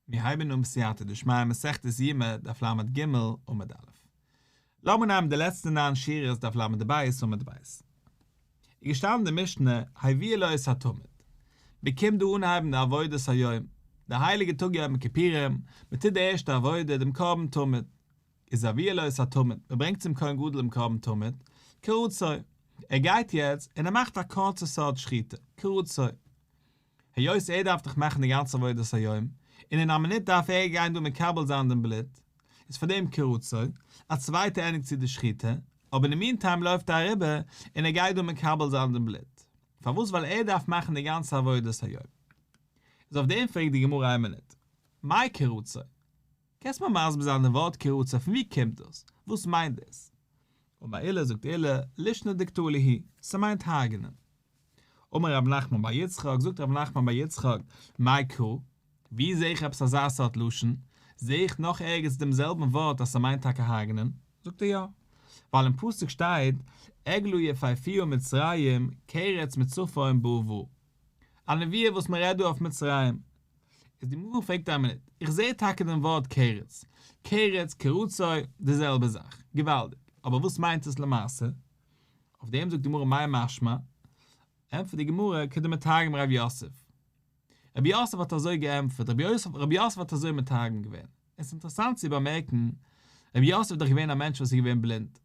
מיר הייבן אן בסייעתא דשמיא מסכת יומא דף לג עמוד א'. לאמיר נעמען די לעצטע ניין שורות דף לב עמוד ב'. איז געשטאנען די משנה הביאו לו את התמיד. מען קומט דא אנהייבן די עבודת היום, די הייליגע טאג יום הכיפורים, מען טוט די ערשטע עבודה דעם קרבן תמיד. איז הביאו לו את התמיד, מען ברענגט צום כהן גדול דעם קרבן תמיד, קרצו. ער גייט יעצט און ער מאכט א קורצע סארט שחיטה, קרצו. היות ער דארף דאך מאכן די גאנצע עבודת היום, און אין א מינוט דארף ער גיין דא מקבל זיין דעם בלוט, איז פאר דעם קרצו, א צווייטער ענדיגט צו די שחיטה, אבער אין די מין טיים לויפט ער אריבער און ער גייט דא מקבל זיין דעם בלוט. פארוואס ווייל ער דארף מאכן די גאנצע עבודת היום. איז אויף דעם פרעגט די גמרא איין מינוט, מאי קרצו? קענסט מיר מסביר זיין די ווארט קרצו פון ווי קומט דאס? וואס מיינט דאס? אמר עולא זאגט עולא, לישנא דקטלא היא, ס'מיינט הרג'נען. אמר רב נחמן בר יצחק, זאגט רב נחמן בר יצחק, מאי קרא, ווי זעה איך עפעס אזא סארט לשון? זעה איך נאך ערגעץ דעם זעלבן ווארט אז ס'מיינט טאקע הרג'נען? זאגט ער יא, ווייל אין פסוק שטייט, עגלה יפהפיה מצרים קרץ מצפון באה. א נבואה וואס מ'רעדט דא אויף מצרים. איז די גמרא פרעגט איין מינוט, איך זעה טאקע דעם ווארט קרץ, קרץ, קרצו, די זעלבע זאך, געוואלדיג, אבער וואס מיינט עס למעשה? אויף דעם זאגט די גמרא מאי משמע, ענטפערט די גמרא כדמתרגם רב יוסף, רב יוסף האט אזוי געענטפערט, רב יוסף האט אזוי מתרגם געווען, עס איז אינטערעסאנט צו באמערקן, רב יוסף איז דאך געווען א מענטש וואס איז געווען בלינד,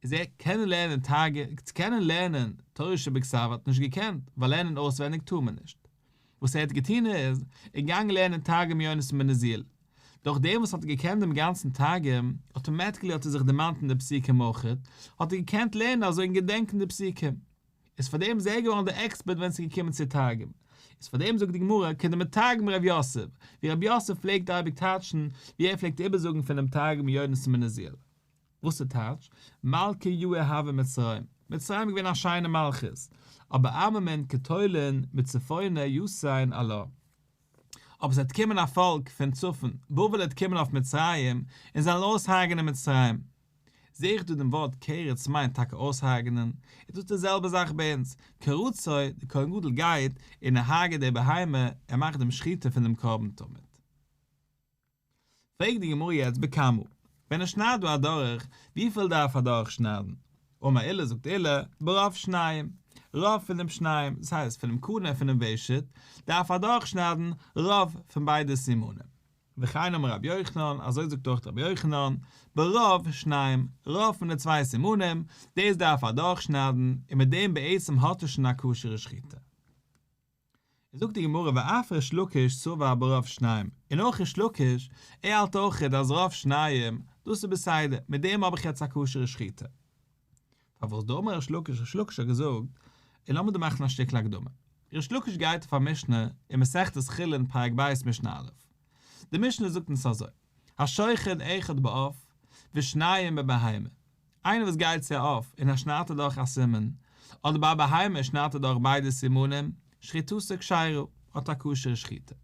איז ער קענען לערנען תרגום, צו קענען לערנען תורה שבכתב האט ער נישט געקענט, ווייל לערנען אויסווענדיג טאר מען נישט. וואס ער האט געטון איז, ער איז געגאנגען לערנען תרגום יונתן בן עוזיאל. דורך דעם וואס האט ער געקענט דעם גאנצן תרגום, automatically האט ער זיך דערמאנט אין די פסוקים אויך, האט ער געקענט לערנען אזוי און געדענקען די פסוקים. איז פאר דעם איז ער געווארן דער עקספערט ווען ס'איז געקומען צו תרגום. איז פאר דעם זאגט די גמרא כדמתרגם רב יוסף, ווי רב יוסף פלעגט אייביג טייטשן, ווי ער פלעגט איבערזאגן פונעם תרגום יונתן בן עוזיאל. וואס איז טייטש? מלכא יהיר הוה מצרים, מצרים איז געווען א שיינע מלכות, אבער עממין קטולין מצפונא יתין עלה. אבער ס'וועט קומען א פאלק פון צפון, בבל וועט קומען אויף מצרים, און זיי וועלן אויסהרג'נען מצרים. זעה איך דא דעם ווארט קרץ מיינט טאקע אויסהרג'נען, איז דאס די זעלבע זאך ביי אונז, קרצו, דער כהן גדול גייט און ער הרג'עט די בהמה, ער מאכט דעם שחיטה פון דעם קרבן תמיד. פרעגט די גמרא יעצט בכמה, ווען ער שניידט דא אדורך, וויפיל דארף ער אדורך שניידן? אמר עולא זאגט עולא, ברוב שניים, רוב פון דעם שניים, דאס הייסט פונעם קנה און פונעם ושט, דארף ער אדורך שניידן רוב פון ביידע סימנים. וכן אמר רבי יוחנן, אזוי זאגט אויך רבי יוחנן, ברוב שניים, רוב פון די צוויי סימנים, דאס דארף ער אדורך שניידן, און מיט דעם בעצם האט ער שוין א כשר'ע שחיטה. זאגט די גמרא ואף ריש לקיש סבר ברוב שניים, און אויך ריש לקיש, ער האלט אויכעט אז רוב שניים, דאס איז בסדר, מיט דעם האב איך יעצט א כשר'ע שחיטה. פארוואס דאמר ריש לקיש, ריש לקיש האט געזאגט, און לאמיר דא מאכן א שטיקל הקדמה, ריש לקיש גייט אויף א משנה אין מסכת חולין פרק ב' משנה א', די משנה זאגט אונז אזוי, השוחט אחד בעוף ושניים בבהמה, איינער וואס גייט צו א עוף און ער שניידט אדורך א סימן, אדער ביי א בהמה שניידט ער דורך ביידע סימנים, שחיטתו כשרה, האט א כשר'ע שחיטה.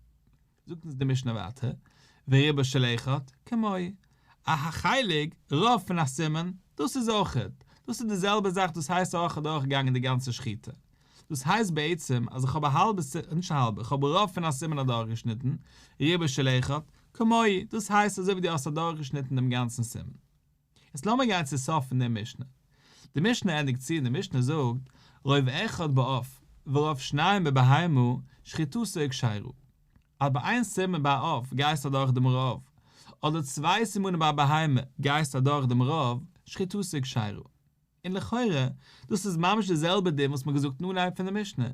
זאגט אונז די משנה ווייטער, ורובו של אחד, כמוהו, א חלק, רוב פון א סימן, דאס איז אויכעט, דאס איז די זעלבע זאך דאס הייסט אויך אדורכגעגאנגען די גאנצע שחיטה. דאס הייסט בעצם אז איך האב א האלבע נישט א האלבע, איך האב רוב פון א סימן אדורכגעשניטן, רובו של אחד, כמוהו, דאס הייסט אזוי ווי דו האסט אדורכגעשניטן דעם גאנצן סימן. יעצט לאמיר גיין צו סוף פון דער משנה. די משנה ענדיגט צו און די משנה זאגט, רוב אחד בעוף, ורוב שניים בבהמה, שחיטתו כשרה. אז ביי איין סימן ביי א עוף גייסטו אדורך דעם רוב, אדער צוויי סימנים ביי א בהמה גייסטו אדורך דעם רוב, שחיטתו כשרה. און לכאורה, דאס איז ממש די זעלבע דין וואס מ'האט געזאגט אין אנהייב פון די משנה,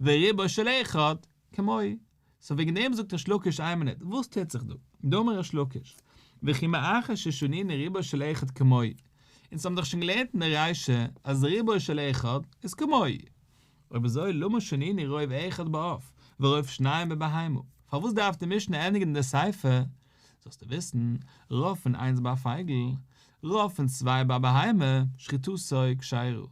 ורובו של אחד, כמוהו. so וועגן דעם זאגט ריש לקיש איין מינוט, וואס טוט זיך דא? דאמר ריש לקיש, וכי מאחר ששנינו רובו של אחד כמוהו, אונז האבן דאך שוין געלערנט אין די רישא אז רובו של אחד איז כמוהו, אויב אזוי למה שנינו רוב אחד בעוף ורוב שניים בבהמה, פארוואס דארף די משנה ענדיגן די סיפא? זאלסטו וויסן, רוב פון איינס ביי א פייגל, רוב פון צוויי ביי א בהמה, שחיטתו כשרה.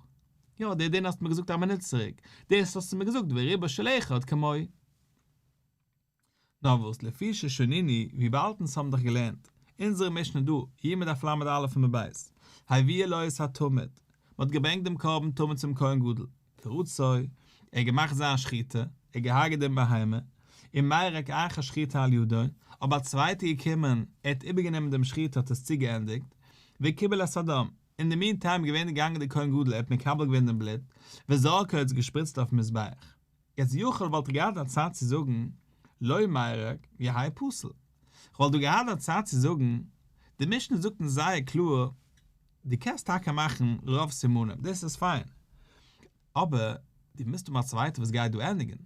יא, די דין האסטו מיר געזאגט א מינוט צוריק, דאס האסטו מיר געזאגט ורובו של אחד כמוהו. נאר וואס לפי ששנינו, וויבאלד אונז האבן דאך געלערנט, אונזערע משנה דא, יומא דף ל"א עמוד ב', הביאו לו את התמיד, מען האט געברענגט דעם קרבן תמיד צום כהן גדול, קרצו, ער האט געמאכט זיין שחיטה, ער האט געהארגעט דעם בהמה, ומירק אחר שחיטה על ידו, אבער א צווייטער געקומען, ער האט איבערגענומען דעם שחיטה האט עס צוגעענדיגט, וקיבל את הדם, אין די מין טיים געווען געגאנגען דער כהן גדול ער האט מקבל געווען דעם בלוט, וזרקו ער האט עס געשפריצט אויפן מזבח. יעצט יכול וואלט איך געהאט א צד צו זאגן לא מירק יהא פסול. כ'וואלט דא געהאט א צד צו זאגן, די משנה זאגט אונז זייער קלאר, דו קענסט טאקע מאכן רוב סימנים, דאס איז פיין, אבער דו מוזט האבן א צווייטער וואס גייט דא ענדיגן,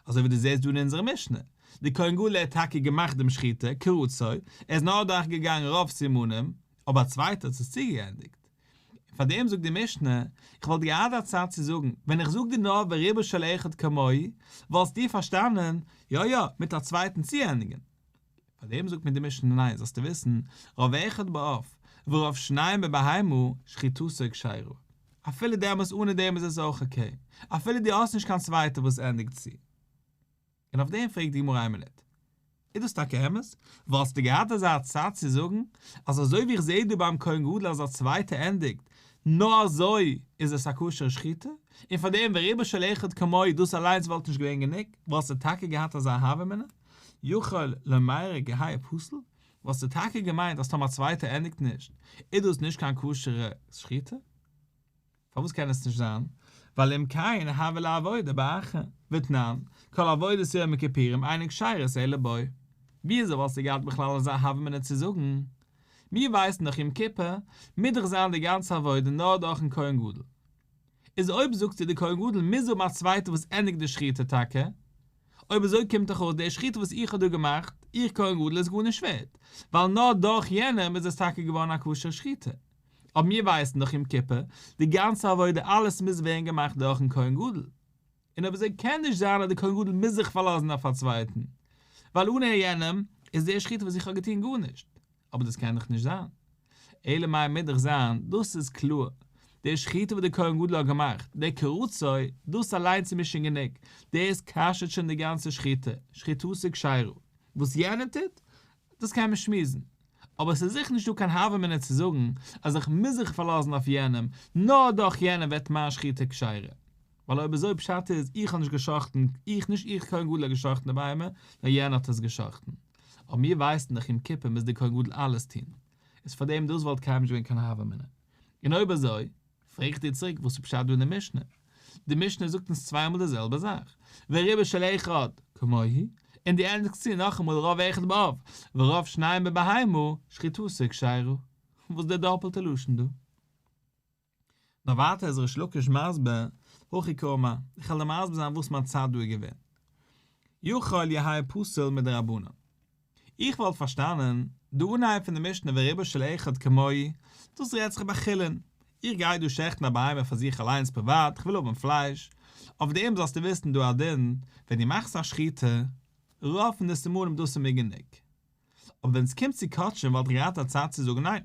אזוי ווי דו זעסט דא אין אונזערע משנה, די כהן גדול האט טאקע געמאכט דעם שחיטה כרצוי, ער איז נאר דורך געגאנגען רוב סימנים, אבער א צווייטער האט עס צוגעענדיגט. און פאר דעם זאגט די משנה, איך וואלט געהאט א צד צו זאגן, ווען איך זאג דיר נאר ורובו של אחד כמוהו, וואלסטו פארשטאנען, יא יא, מיט א צווייטן צוענדיגן. פאר דעם זאגט מיר די משנה ניין, זאלסטו וויסן, רוב אחד בעוף, ורוב שניים בבהמה, שחיטתו כשרה. אפילו דעמאלס אנע דעם איז עס אויך okay, אפילו דו האסט נישט קיין צווייטער וואס ענדיגט צו. און אויף דעם פרעגט די גמרא איין מינוט, איז דאס טאקע אמת? וואלסטו געהאט אזא צד צו זאגן אז אזוי ווי איך זעה דא ביים כהן גדול אז א צווייטער ענדיגט, נאר אזוי איז עס א כשר'ע שחיטה, און פאר דעם ורובו של אחד כמוהו דאס אליינס וואלט נישט געווען גענוג, וואלסטו טאקע געהאט אזא הוה אמינא? יכול לא מירק יהא פסול? וואלסטו טאקע געמיינט אז טאמער א צווייטער ענדיגט נישט, איז דאס נישט קיין כשר'ע שחיטה? פארוואס קען עס נישט זיין? ווייל אם כן הוה ליה עבודה באחר, ותנן, כל עבודת יום הכיפורים אינן כשרות אלא בו. וויאזוי וואלסטו געהאט בכלל אזא הוה אמינא צו זאגן? מיר ווייסן דאך יום כיפור מוז דאך זיין די גאנצע עבודה נאר דורכן כהן גדול. איז אויב זאגסטו די כהן גדול מוז האבן א צווייטער וואס ענדיגט די שחיטה טאקע, אויב אזוי קומט דאך אויס די שחיטה וואס איך האב דא געמאכט, איך כהן גדול איז גארנישט ווערט, ווייל נאר דורך יענעם איז עס טאקע געווארן א כשר'ע שחיטה. אבער מיר ווייסן דאך יום כיפור, די גאנצע עבודה אלעס מוז ווערן געמאכט דורכן כהן גדול. און אויב אזוי קען נישט זיין אז די כהן גדול מוז זיך פארלאזן אויף א צווייטן, ווייל אנע יענעם איז די שחיטה וואס איך האב געטון גארנישט. אבער דאס קען דאך נישט זיין. אלא מאי מוז דאך זיין, דאס איז קלאר, די שחיטה וואס די כהן גדול האט געמאכט, די כרצוי, דאס אליינס איז מיר שוין גענוג, דאס כשר'ט שוין די גאנצע שחיטה, שחיטתו כשרה. וואס יענער טוט, דאס קען מען שמועסן. אבער עס איז זיכער נישטא קיין הוה אמינא צו זאגן אז איך מוז זיך פארלאזן אויף יענעם, נאר דורך יענעם ווערט מיין שחיטה כשרה. ווייל אויב אזוי פשט איז איך האב נישט גע'שחט'ן, איך, נישט איך כהן גדול האט גע'שחט'ן די בהמה, נאר יענער האט עס גע'שחט'ן. אבער מיר ווייסן דאך יום כיפור מוז דער כהן גדול אלעס טון. איז פארדעם דאס וואלט קיינמאל נישט געווען קיין הוה אמינא. און אויב אזוי, פרעג איך דיר צוריק וואס איז פשט דא אין די משנה? די משנה זאגט אונז צוויי מאל די זעלבע זאך, ורובו של אחד כמוהו, און דו ענדיגסט צו נאכאמאל רוב אחד בעוף, ורוב שניים בבהמה, שחיטתו כשרה. וואס איז די דאפעלטע לשון דא? נאר ווייטער איז ריש לקיש מסביר, הכי קאמר, איך וועל דיר מסביר זיין וואס מיין צד דא איז געווען. יכול יהא פסול מדרבנן. איך וואלט פארשטאנען, די אנהייב פון די משנה ורובו של אחד כמוהו, דאס רעדט זיך ביי חולין. איך גיי דא שעכטן א בהמה פאר זיך אליינס פריוואט, איך וויל האבן פלייש. אויף דעם זאלסטו וויסן דא א דין, ווען דו מאכסט א שחיטה, רוב פון די סימנים דאס איז מיר גענוג. אבער ווען עס קומט צו קדשים וואלט איך געהאט א צד צו זאגן ניין,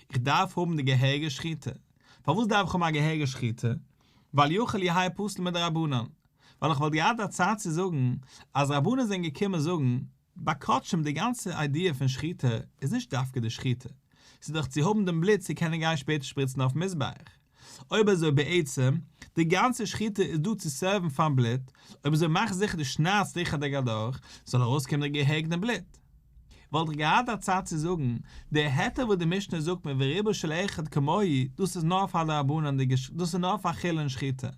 איך דארף האבן די געהעריגע שחיטה. פארוואס דארף איך האבן א געהעריגע שחיטה? ווייל יכול יהא פסול מדרבנן. ווייל איך וואלט געהאט א צד צו זאגן אז רבנן זענען געקומען זאגן ביי קדשים די גאנצע idea פון שחיטה איז נישט דווקא די שחיטה, ס'איז דאך צו האבן דעם בלוט צו קענען גיין שפעטער שפריצן אויפן מזבח. אויב אזוי בעצם, די גאנצע שחיטה איז דא צו serve ן פארן בלוט, אויב אזוי מאך זיכער דו שניידסט ריכטיג אדורך, ס'זאל ארויסקומען די געהעריגע בלוט. וואלט איך געהאט א צד צו זאגן, די היתר וואס די משנה זאגט מיר ורובו של אחד כמוהו, דאס איז נאר פאר דרבנן, דאס איז נאר פאר חולין שחיטה.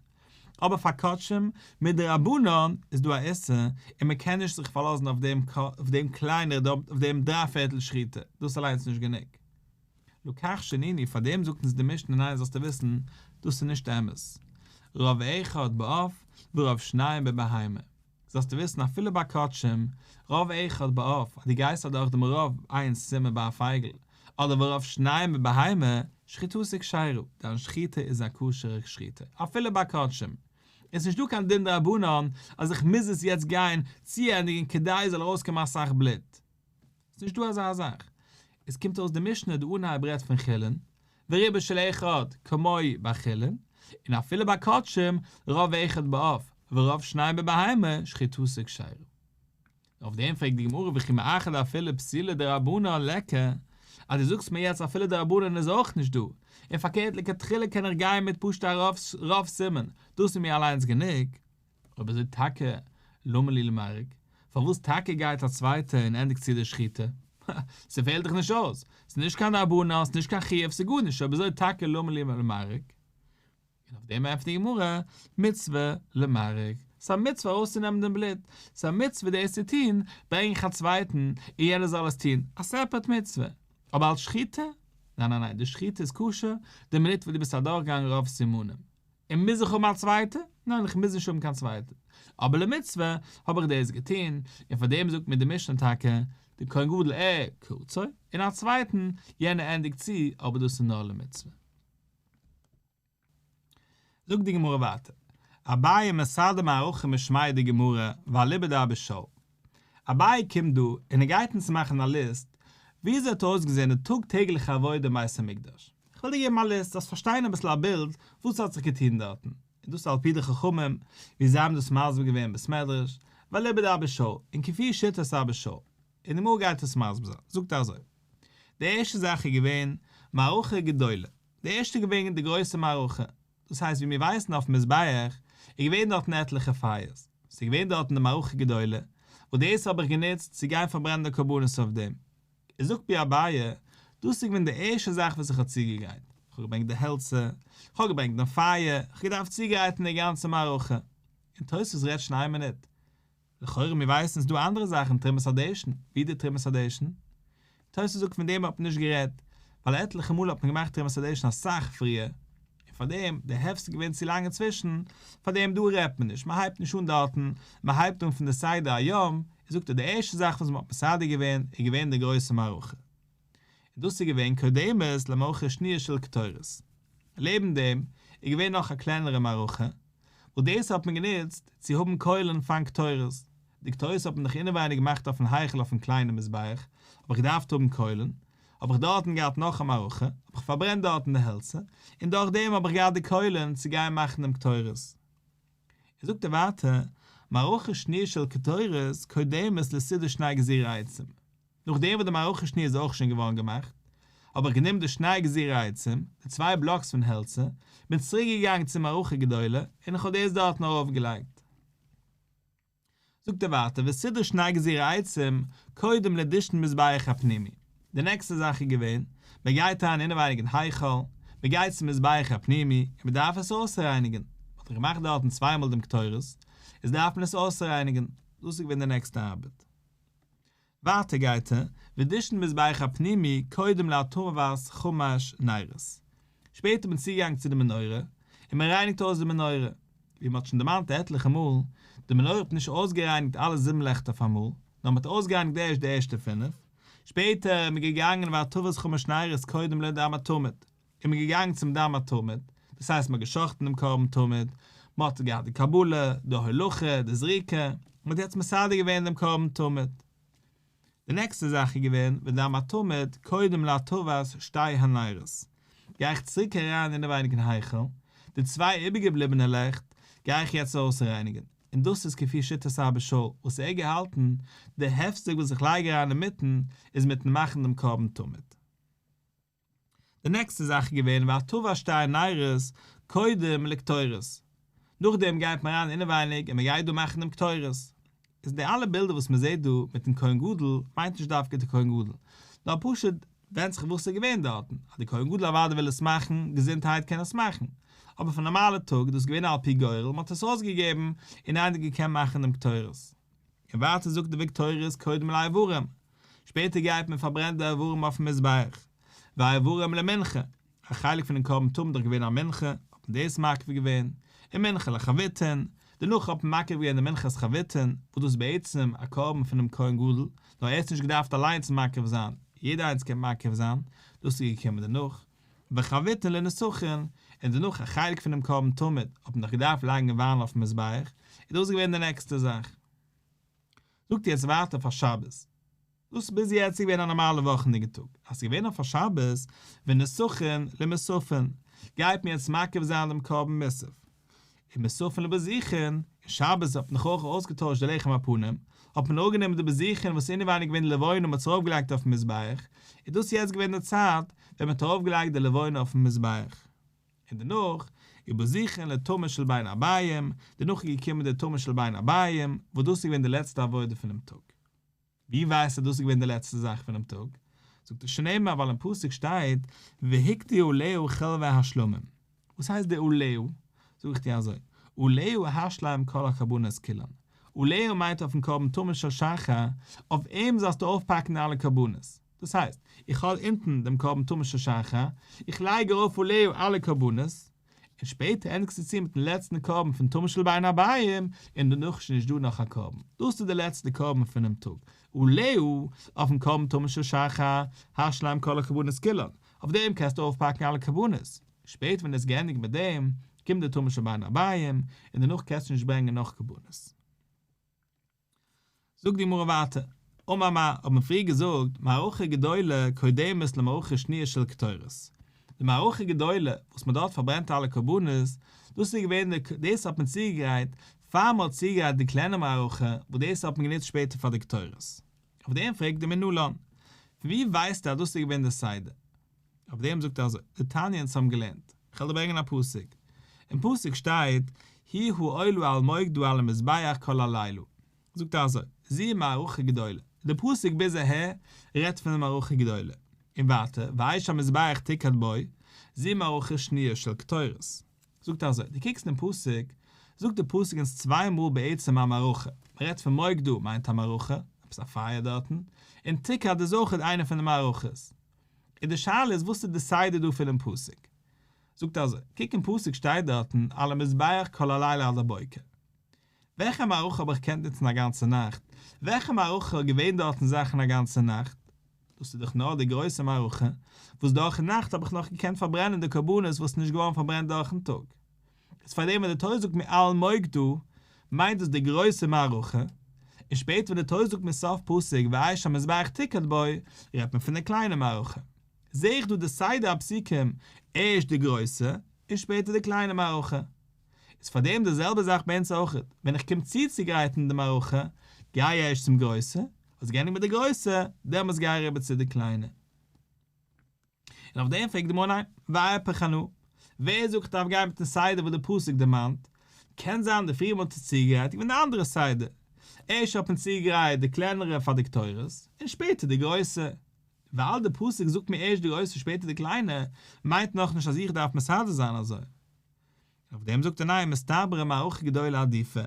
אבער פאר קדשים, מדרבנן, איז דא א איסור, און מען קען נישט זיך פארלאזן אויף דעם אויף דעם קליינער אויף דעם דריי פערטל שחיטה, דאס אליינס איז נישט גענוג. לכך שנינו, פאר דעם זאגט אונז די משנה ניין זאלסטו וויסן, דאס איז נישט אמת. רוב אחד בעוף ורוב שניים בבהמה. זאלסטו וויסן אפילו ביי קדשים, רוב אחד בעוף, אז דו גייסט אדורך דעם רוב איין סימן ביי א פייגל, אדער ורוב שניים בבהמה, שחיטתו כשרה, דיין שחיטה איז א כשר'ע שחיטה, אפילו ביי קדשים. איז נישטא קיין דין דרבנן אז איך מוז עס יעצט גיין צוענדיגן כדי עס זאל ארויסקומען אסאך בלוט. ס'איז נישט דא אזא זאך. עס קומט אויס די משנה די אנהייב רעדט פון חולין, ורובו של אחד כמוהו ביי חולין, און אפילו ביי קדשים, רוב אחד בעוף, ורוב שניים בבהמה, שחיטתו כשרה. אויף דעם פרעגט די גמרא וכי מאחר דאפילו פסולא דרבנן ליכא, אז דו זאגסט מיר יעצט אפילו דרבנן איז אויך נישט דא, און פארקערט לכתחילה קען איך גיין מיט פשוט א רוב סימן, דאס איז מיר אליינס גענוג. אויב אזוי טאקע למה לי למירק? פארוואס טאקע גייט א צווייטער און ענדיגט צו די שחיטה? ס'פעלט דאך נישט אויס, ס'איז נישט קיין דרבנן, ס'איז נישט קיין חיוב, ס'איז גארנישט, אויב אזוי טאקע למה לי למרק? און אויף דעם ענטפערט די גמרא, מצוה למרק, ס'איז א מצוה ארויסצונעמען דעם בלוט, ס'איז א מצוה דאס צו טון, ברענג איך א צווייטן און יענער זאל עס טון, א סעפערט מצוה, אבער אלס שחיטה? ניין ניין ניין, די שחיטה איז כשר די מינוט וואס דו ביסט אדורכגעגאנגען רוב סימנים. און מוז איך האבן א צווייטע? ניין איך מוז נישט האבן קיין צווייטע, אבער למצוה האב איך דאס געטון, און פאר דעם זאגט מיר די משנה טאקע, די כהן גדול ער קרצו, און א צווייטן, יענער ענדיגט צו, אבער דאס איז נאר למצוה. זאגט די גמרא ווייטער, אביי מסדר מערכה משמיה דגמרא ואליבא דאבא שאול. אביי קומט דא און ער גייט אונז מאכן א ליסט וויאזוי האט אויסגעזען די טאג טעגליכע עבודה אין בית המקדש. איך וויל דיר געבן א ליסט זאלסט פארשטיין אביסל א בילד וואס האט זיך געטון דארטן, און דאס איז על פי די חכמים ווי זיי האבן דאס מסביר געווען אין בית מדרש, ואליבא דאבא שאול, און כפי שיטת אבא שאול. און די גמרא גייט עס מסביר זיין, זאגט ער אזוי, די ערשטע זאך איז געווען מערכה גדולה, די ערשטע איז געווען די גרויסע מערכה, דאס הייסט ווי מיר ווייסן אויפן מזבח איז געווען דארטן עטליכע פייערס, ס'איז געווען דארטן די מערכה גדולה, וואס דאס האב איך גענוצט צו גיין פארברענען די קרבנות אויף דעם. איז זאגט מיר אביי, דאס איז געווען די ערשטע זאך וואס איך האב צוגעגרייט, איך האב געברענגט די העלצער, איך האב געברענגט דעם פייער, איך האב געדארפט צוגרייטן די גאנצע מערכה. און תוספות רעדט שוין איין מינוט, לכאורה מיר ווייסן ס'דא אנדערע זאכן תרומת הדשן, ווי די תרומת הדשן? תוס' זאגט פון דעם האט מען נישט גערעדט, ווייל עטליכע מאל האט מען געמאכט תרומת הדשן אסאך פריער, און פאר דעם די הפסק געווען צו לאנג אינצווישן, פאר דעם דא רעדט מען נישט, מען הייבט נישט אן דארטן, מען הייבט אן פון די סדר היום, זאגט ער די ערשטע זאך וואס מען האט מסדר געווען איז געווען די גרויסע מערכה. און דאס איז געווען קודמת למערכה שניה של קטורת. לעבן דעם איז געווען נאך א קלענערע מערכה, וואס דאס האט מען גענוצט צו האבן קוילן פארן קטורת, די קטורת האט מען דאך אינעווייניג געמאכט אויפן היכל אויפן קליינעם מזבח, האב איך געדארפט האבן קוילן, האב איך דארטן געהאט נאך א מערכה, האב איך פארברענט דארטן די העלצער, און דורך דעם האב איך געהאט די קוילן צו גיין מאכן דעם קטורת. און זאגט ער ווייטער, מערכה שניה של קטורת קודמת לסידור שני גזירי עצים. נאכדעם וואס די מערכה שניה איז אויך שוין געווארן געמאכט, האב איך גענומען די שני גזירי עצים, די צוויי בלאקס פון העלצער, בין צוריק געגאנגען צום מערכה גדולה, און איך האב דאס דארטן ארויף געלייגט. זאגט ער ווייטער, וסידור שני גזירי עצים, קודם לדישון מזבח הפנימי. די נעקסטע זאך איז געווען, מען גייט אריין אינעווייניג אין היכל, מען גייט צום מזבח הפנימי, און מען דארף עס אויסרייניגן. מען האט דאך געמאכט דארטן צוויי מאל דעם קטורת, איז דארף מען עס אויסרייניגן. דאס איז געווען די נעקסטע ארבעט. ווייטער גייט ער, ודישון מזבח הפנימי קודם להטבת חמש נרות. שפעטער איז מען צוגעגאנגען צו די מנורה, און מען רייניגט אויס די מנורה. ווי מען האט שוין דערמאנט עטליכע מאל, די מנורה האט נישט אויסגערייניגט אלע זיבן לעכט אויפאמאל, נאר מען האט אויסגערייניגט ערשט די ערשטע פינף, שפעטער איז מען געגאנגען והטבת חמש נרות קודם לדם התמיד. איז מען געגאנגען צום דם התמיד, דאס הייסט מען האט גע'שחט'ן דעם קרבן תמיד, מען האט געהאט די קבלה, די הולכה, די זריקה, מען האט יעצט מסדר געווען דעם קרבן תמיד. די נעקסטע זאך איז געווען ודם התמיד קודם להטבת שתי הנרות, גיי איך צוריק אריין אינעווייניג אין היכל, די צוויי איבערגעבליבענע לעכט גיי איך יעצט אויסרייניגן, און דאס איז כפי שיטת אבא שאול וואס ער האט געהאלטן, די הפסק וואס איך לייג אריין אינמיטן איז מיטן מאכן דעם קרבן תמיד. די נעקסטע זאך איז געווען והטבת שתי הנרות קודם לקטורת, נאכדעם גייט מען אריין אינעווייניג און מען גייט דא מאכן דעם קטורת, איז די אלע בילדער וואס מען זעט דא מיטן כהן גדול מיינט נישט דווקא די כהן גדול, נאר פשוט ווענדט זיך וואס איז געווען דארטן, אז די כהן גדול אוודאי וויל עס מאכן, געזונטהייט קען עס מאכן, אבער פון נארמאלע טאג איז דאס געווען על פי גורל, מען האט עס אויסגעגעבן און איינער האט געקענט מאכן דעם קטורת. און ווייטער זאגט די וקטורת קודם לאיברים, שפעטער גייט מען פארברענט די איברים אויפן מזבח, והאיברים למנחה, א חלק פונעם קרבן תמיד איז דאך געווען א מנחה, האט מען דאס מקריב געווען, און מנחה לחביתין, דערנאך האט מען מקריב געווען די מנחת חביתין, וואס דאס איז בעצם א קרבן פונעם כהן גדול, נאר ער האט עס נישט געדארפט אליינס מקריב זיין, יעדער איינס קען מקריב זיין, דאס איז געקומען דערנאך, וחביתין לנסכין, און דערנאך א חלק פונעם קרבן תמיד האט מען דאך געדארפט לייגן וויין אויפן מזבח, איז דאס געווען די נעקסטע זאך. זאגט יעצט ווייטער פאר שבת, דאס ביז יעצט איז געווען א נארמאלע וואכענדיגע טאג, אז ס'איז געווען אויף א שבת, ונסכין למוספין, גייט מען יעצט מקריב זיין דעם קרבן מוסף, און מוספין לבזיכין, און שבת האט מען דאך אויך אויסגעטוישט די לחם הפנים, האט מען אראפגענומען די בזיכין וואס איז אינעווייניג געווען די לבונה און מ'האט עס ארויפגעלייגט אויפן מזבח, איז דאס יעצט געווען די צייט ווען מ'האט ארויפגעלייגט די לבונה אויפן מזבח. און דערנאך. ובזיכין לתמיד של בין הערביים, דערנאך איז געקומען די תמיד של בין הערביים, וואס דאס איז געווען די לעצטע עבודה פונעם טאג. ווי ווייסטו אז דאס איז געווען די לעצטע זאך פונעם טאג? זאגט ער שנאמר ווייל אין פסוק שטייט והקטיר עליה חלבי השלמים. וואס הייסט די עליה? זאג איך דיר אזוי, עליה השלם כל הקרבנות כולן. עליה מיינט אויפן קרבן תמיד של שחר, אויף אים זאלסטו אויפפאקן אלע קרבנות. דאס הייסט, איך האב אונטן דעם קרבן תמיד של שחר, איך לייג ארויף עליה אלע קרבנות, און שפעטער ענדיגסטו צו מיטן לעצטן קרבן פון תמיד של בין הערביים, און דערנאך איז שוין נישט דא נאך א קרבן, דאס איז די לעצטע קרבן פונעם טאג, עליה, אויפן קרבן תמיד של שחר, השלם כל הקרבנות כולן, אויף דעם קענסטו אויפפאקן אלע קרבנות, שפעטער ווען דו האסט געענדיגט מיט דעם, קומט די תמיד של בין הערביים, און דערנאך קענסטו נישט ברענגען נאך קרבנות. זאגט די גמרא ווייטער, אמר מר, האט מען פריער געזאגט, מערכה גדולה קודמת למערכה שניה של קטורת. די מערכה גדולה וואס מען דארט פארברענט אלע קרבנות, דאס איז געווען די, דאס האט מען צוגעגרייט פאר מען האט צוגעגרייט די קלענער מערכה, וואס דאס האט מען גענוצט שפעטער פאר די קטורת. אויף דעם פרעגט ער מנלן, פון וואו ווייסטו אז דאס איז געווען די סדר? אויף דעם זאגט ער אזוי, דתניא אונז האבן געלערנט, איך וועל דיר ברענגען א פסוק, אין פסוק שטייט, היא העולה על מוקדה על המזבח כל הלילה, זאגט ער אזוי, זו מערכה גדולה, די פסוק ביז אהער רעדט פון די מערכה גדולה, און ווייטער, ואש המזבח תוקד בו, זו מערכה שניה של קטורת. זאגט ער אזוי, דו קוקסט אין פסוק, זאגט די פסוק אונז צוויי מאל בעצם א מערכה, מען רעדט פון מוקדה מיינט א מערכה, עפעס א פייער דארטן, און תוקד איז אויך איינע פון די מערכות. און די שאלה איז וואס איז די סדר דא פונעם פסוק? זאגט ער אזוי, קוק אין פסוק שטייט דארטן על המזבח כל הלילה עד הבוקר. וועלכע מערכה האב איך געקענט נוצן א גאנצע נאכט? וועלכע מערכה איז געווען דארטן זאכן א גאנצע נאכט? דאס איז דאך נאר די גרויסע מערכה, וואס דורכן נאכט האב איך נאך געקענט פארברענען די קרבנות וואס איז נישט געווארן פארברענט דורכן טאג. איז פארדעם ווען די תורה זאגט מיר על מוקדה, מיינט דאס די גרויסע מערכה, און שפעטער ווען די תורה זאגט מיר סוף פסוק ואש המזבח תוקד בו, רעדט מען פון די קליינע מערכה. זעה איך דא די סדר הפסוקים, ערשט די גרויסע, און שפעטער די קליינע מערכה. איז פארדעם די זעלבע זאך ביי אונז אויכעט, ווען איך קום צו צוגרייטן די מערכה, גיי ערשט צום גרויסע, האסט געענדיגט מיט די גרויסע, דעמאלטס גיי אריבער צו די קליינע. און אויף דעם פרעגט די גמרא ניין, ואיפוך אנא, ווער זאגט כ'דארף גיין מיטן סדר וואס די פסוק דערמאנט? קען זיין די פריער מ'האט עס צוגעגרייט איז געווען די אנדערע סדר, ערשט האט מען צוגעגרייט די קלענערע פאר די קטורת, און שפעטער די גרויסע. ווייל די פסוק זאגט מיר ערשט די גרויסע שפעטער די קליינע, מיינט נאכנישט אז איך דארף מסדר זיין אזוי. אויף דעם זאגט ער ניין מסתברא מערכה גדולה עדיפא,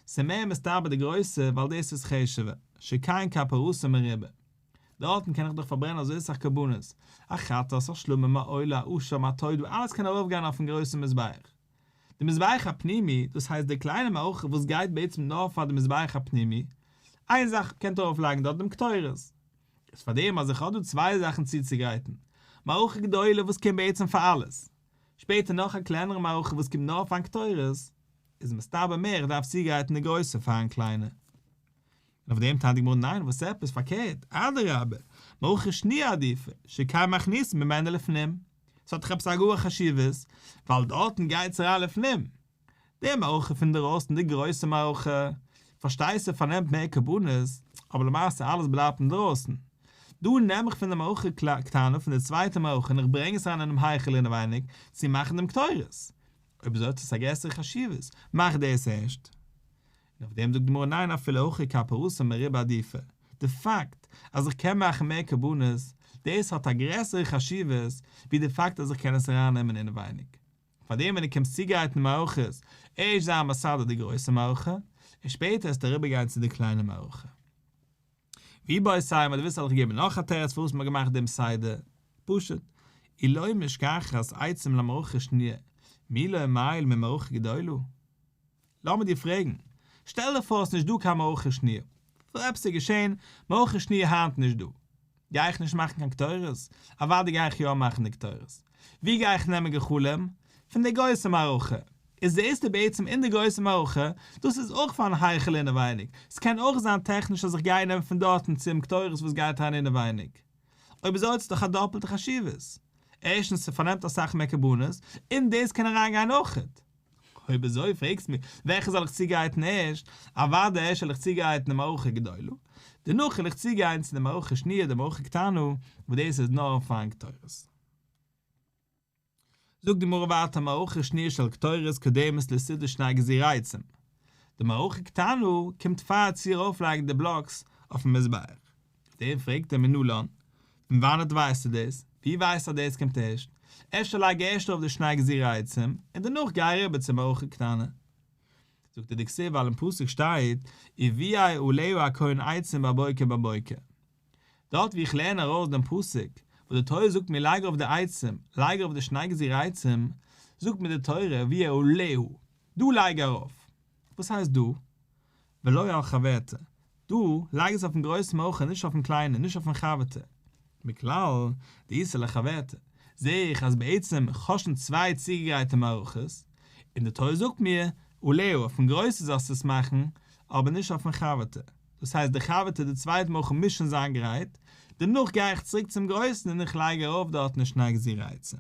ס'מער מסתבר די גרויסע ווייל דאס איז חשוב'ער, שכן כפרתו מרובה. דארטן קען איך דאך פארברענען אזוי סאך קרבנות, א חטאת, א שלמים, א עולה, א אשם, א תודה, אלעס קען ארויפגיין אויפן גרויסן מזבח. די מזבח הפנימי, דאס הייסט די קליינע מערכה וואס גייט בעצם נאר פאר די מזבח הפנימי, איין זאך קענט ארויפלייגן דארט דעם קטורת. איז פארדעם אז איך האב דא צוויי זאכן צוצוגרייטן, מערכה גדולה וואס קומט בעצם פאר אלעס, שפעטער נאך א קלענערע מערכה וואס קומט נאר פארן קטורת, איז מסתבר מער איך דארף צוגרייטן די גרויסע פארן קליינע. און אויף דעם טענה'ט די גמרא ניין וואס עפעס פארקערט, אדרבה, מערכה שניה עדיפא, שכן מכניסין ממנה לפנים, ס'האט דאך עפעס א גאר חשיבות, ווייל דארטן גייט עס אריין לפנים. די מערכה פון דערויסן די גרויסע מערכה, פארשטייסט ס'פארנעמט מער קרבנות, אבער למעשה אלעס בלייבט אינדרויסן. דא נעם איך פון די מערכה קטנה פון די צווייטע מערכה און איך ברענג עס אריין אינעם היכל אינעווייניג צו מאכן דעם קטורת. אויב אזוי האט עס א גרעסערע חשיבות, מאך דאס ערשט. און אויף דעם זאגט די גמרא ניין אפילו הכי כפרתו מרובה עדיפא, די פאקט אז איך קען מאכן מער קרבנות, דאס האט א גרעסערע חשיבות ווי די פאקט אז איך קען עס ארייננעמען אינעווייניג. פאר דעם ווען דו קומסט צוגרייטן מערכות, ערשט זיי מסדר די גרויסע מערכה, און שפעטער וועסטו אריבערגיין צו די קליינע מערכה. ואיבעית אימא, דו ווילסט זאל איך געבן נאך א תירוץ פארוואס מ'האט געמאכט דעם סדר? פשוט, אי לא משכחת עצים למערכה שניה, מי לא מעייל ממערכה גדולה? לאמיר דיר פרעגן, שטעל דיר פאר עס איז נישט דא קיין מערכה שניה, עפעס איז געשען, מערכה שניה היינט נישט דא, גיי איך נישט מאכן קיין קטורת? אוודאי גיי איך יא מאכן די קטורת. ווי גיי איך נעמען גחלים? פון די גרויסע מערכה. איז זעסטו בעצם אין די גרויסע מערכה, דאס איז אויך פארן היכל אינעווייניג, ס'קען אויך זיין טעכניש אז איך גיי נעמען פון דארטן צום קטורת וואס גייט אריין אינעווייניג. אויב אזוי האט עס דאך א דאפלטע חשיבות. ערשטנס ס'פארנעמט אסאך מער קרבנות, און דאס קען אריינגיין אויכעט. אויב אזוי פרעגסט מיר וועלכע זאל איך צוגרייטן ערשט, אוודאי ערשט זאל איך צוגרייטן די מערכה גדולה, דערנאך וועל איך צוגיין צו די מערכה שניה די מערכה קטנה, וואס דאס איז נאר פארן קטורת. זאגט די גמרא ווייטער מערכה שניה של קטורת קודמת לסידור שני גזירי עצים, די מערכה קטנה קומט פאר צו ארויפלייגן די בלאקס אויפן מזבח. אויף דעם פרעגט ער מנלן, פון וואנעט ווייסטו דאס? ווי ווייסטו אז דאס קומט ערשט? אפשר לייג ערשט ארויף די שני גזירי עצים און דערנאך גיי אריבער צום מערכה קטנה. זאגט ער דכתיב ווייל אין פסוק שטייט וביער עליה הכהן עצים בבוקר בבוקר. דארט ווי איך לערן ארויס דעם פסוק וואס די תורה זאגט מיר לייג ארויף די עצים, לייג ארויף די שני גזירי עצים, זאגט מיר די תורה וביער עליה, דו לייג ארויף. וואס הייסט דו? ולא על חברתה, דו לייג עס אויפן גרויסן מערכה נישט אויפן קליינעם, נישט אויפן חברתה. מכלל דאיתא לחברתה, זעה איך אז בעצם כ'האב שוין צוויי צוגעגרייטע מערכות, און די תורה זאגט מיר, עליה, אויפן גרויסע זאלסטו עס מאכן, אבער נישט אויפן חברתה. דאס הייסט די חברתה די צווייטע מערכה מוז שוין זיין גרייט, דערנאך גיי איך צוריק צום גרויסן און איך לייג ארויף דארטן די שני גזירי עצים.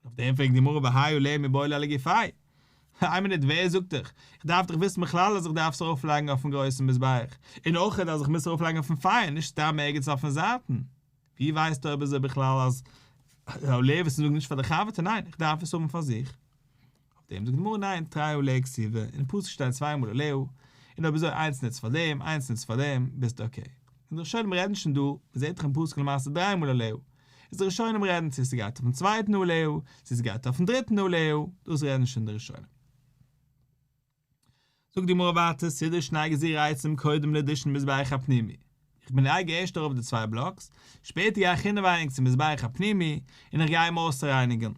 אויף דעם פרעגט די גמרא והאי עליה מיבעי ליה לגופיה. איין מינוט ווער זאגט דיך? איך דארף דאך וויסן בכלל אז איך דארף עס ארויפלייגן אויפן גרויסן מזבח, און אויכעט אז איך מוז עס ארויפלייגן אויפן פייער נישט סתם ערגעץ אויפן זייטן. ווי ווייסטו אויב אזוי בכלל אז עליה וועסטו זאגן נישט פאר די חברתה ניין איך דארף עס האבן פאר זיך. אויף דעם זאגט די גמרא ניין תרי עליה כתיבי, אין פסוק שטייט צוויי מאל עליה, און אויב אזוי איינס נוצט פאר דעם איינס נוצט פאר דעם ביסטו okay. און די ראשונים רעדן שוין דא, מ'זעט דאך אין פסוק למעשה דריי מאל עליה, איז די ראשונים רעדן צו ס'גייט אויפן צווייטן עליה, צו ס'גייט אויפן דריטן עליה, דאס רעדן שוין די ראשונים. זאגט די גמרא ווייטער סידור שני גזירי עצים קודם לדישון מזבח הפנימי, איך בין לייג ערשט ארויף די צוויי בלאקס, שפעטער גיי איך אינעווייניג צום מזבח הפנימי און איך גיי אים אויסרייניגן.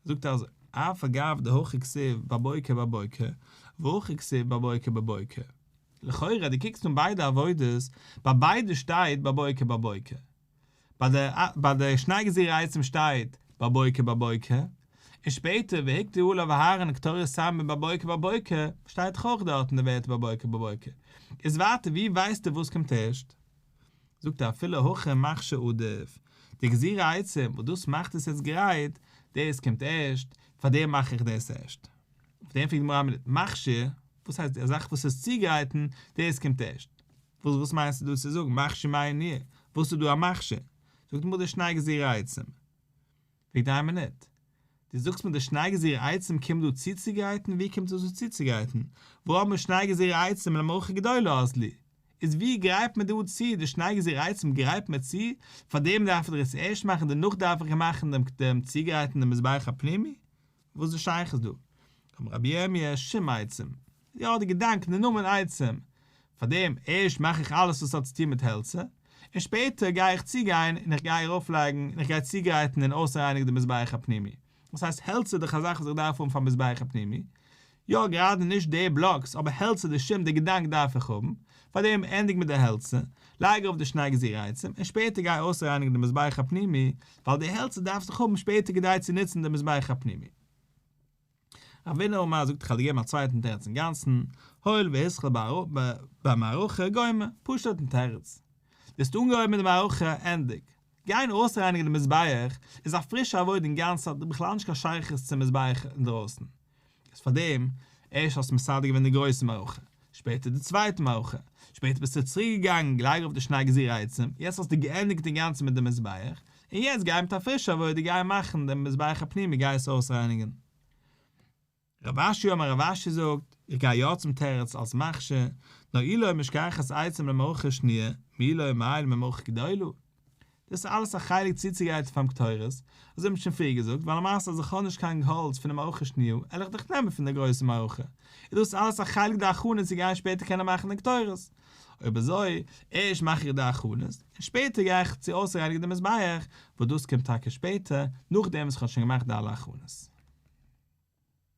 זאגט ער אזוי, אף על גב דהכא כתיב בבוקר בבוקר, והכא כתיב בבוקר בבוקר. לכאורה דו קוקסט אן ביידע עבודות, ביי ביידע שטייט בבוקר בבוקר. ביי די ביי די שני גזירי עצים שטייט בבוקר בבוקר, און שפעטער והקטיר עליו אהרן קטורת סמים בבוקר בבוקר שטייט דאך אויך דארטן די ווערטער בבוקר בבוקר. איז ווייטער ווי ווייסטו וואס קומט ערשט? זאגט ער אפילו הכי מכשיר עדיף, די גזירי עצים וואס דאס מאכט עס יעצט גרייט, דאס קומט ערשט, פארדעם מאך איך דאס ערשט. אויף דעם פרעגט די גמרא מיט מכשיר, וואס הייסט די זאך וואס איז צוגרייטן, דאס קומט ערשט. וואס וואס מיינסטו דא צו זאגן מכשיר מאי ניהו, וואס איז דא א מכשיר? זאגט די גמרא די שני גזירי עצים. פרעגט איין מינוט, דו זאגסט מיר די שני גזירי עצים קומט דא צוצוגרייטן, ווי קומט עס דא צוצוגרייטן? והא אמר שני גזירי עצים למערכה גדולה אזלי? איז ווי גרייט מען דא צו די שני גזירי עצים גרייט מען צו, פארדעם דארף איך דאך עס ערשט מאכן דערנאך דארף איך מאכן דעם צוגרייטן דעם מזבח הפנימי? וואס איז די שייכות דא? אמר רבי ירמיה שם עצים, יא די געדאנק די נאמען עצים, פארדעם ערשט מאך איך אלעס וואס האט צוטון מיט העלצער, און שפעטער גיי איך צוגיין און איך גיי ארויפלייגן און איך גיי צוגרייטן און אויסרייניגן די מזבח הפנימי. וואס הייסט העלצער דאך א זאך וואס איך דארף האבן פאר מזבח הפנימי, יא גראדע נישט די בלאקס אבער העלצער די שם די געדאנק דארף איך האבן, פארדעם ענדיג מיט די העלצער, לייג ארויף די שני גזירי עצים און שפעטער גיי אויסרייניגן די מזבח הפנימי, ווייל די העלצער דארפסט דאך האבן שפעטער כדי צו נוצן די מזבח הפנימי. רבינא אמר זאגט איך וועל דיר געבן א צווייטן תירוץ אינגאנצן, הואיל והתחיל במערכה גומר, פשוט'ן תירוץ. דו האסט אנגעהויבן מיט די מערכה, ענדיג. גיין אויסרייניגן די מזבח איז א פרישע עבודה אינגאנצן האט בכלל נישט קיין שייכות צום מזבח אינדרויסן. איז פארדעם ערשט האסטו מסדר געווען די גרויסע מערכה, שפעטער די צווייטע מערכה, שפעטער ביסטו צוריק געגאנגען געלייגט אויף די שני גזירי עצים, יעצט האסטו געענדיגט אינגאנצן מיט די מזבח, און יעצט גיי מיט א פרישע עבודה גיי מאכן דעם מזבח הפנימי גיי עס אויסרייניגן. רב אשי אמר רב אשי זאגט, איך גיי יא צום תירוץ אלס מכשיר, נאר אי לא משכחת עצים למערכה שניה, מי לא מעייל ממערכה גדולה. דאס איז אלעס א חלק צוצוגרייטן פאר'ן קטורת, אזוי האט מען שוין פריער געזאגט, ווייל למעשה אז איך האב נישט קיין האלץ פון די מערכה שניה, על איך דאך נעמען פון די גרויסע מערכה, איז דאס אלעס א חלק די הכנה צו גיין שפעטער קענען מאכן די קטורת. אויב אזוי, ערשט מאך איך די הכנות, און שפעטער גיי איך צו אויסרייניגן די מזבח, וואס דאס קומט טאקע שפעטער, נאכדעם וואס איך האב שוין געמאכט די אלע הכנות.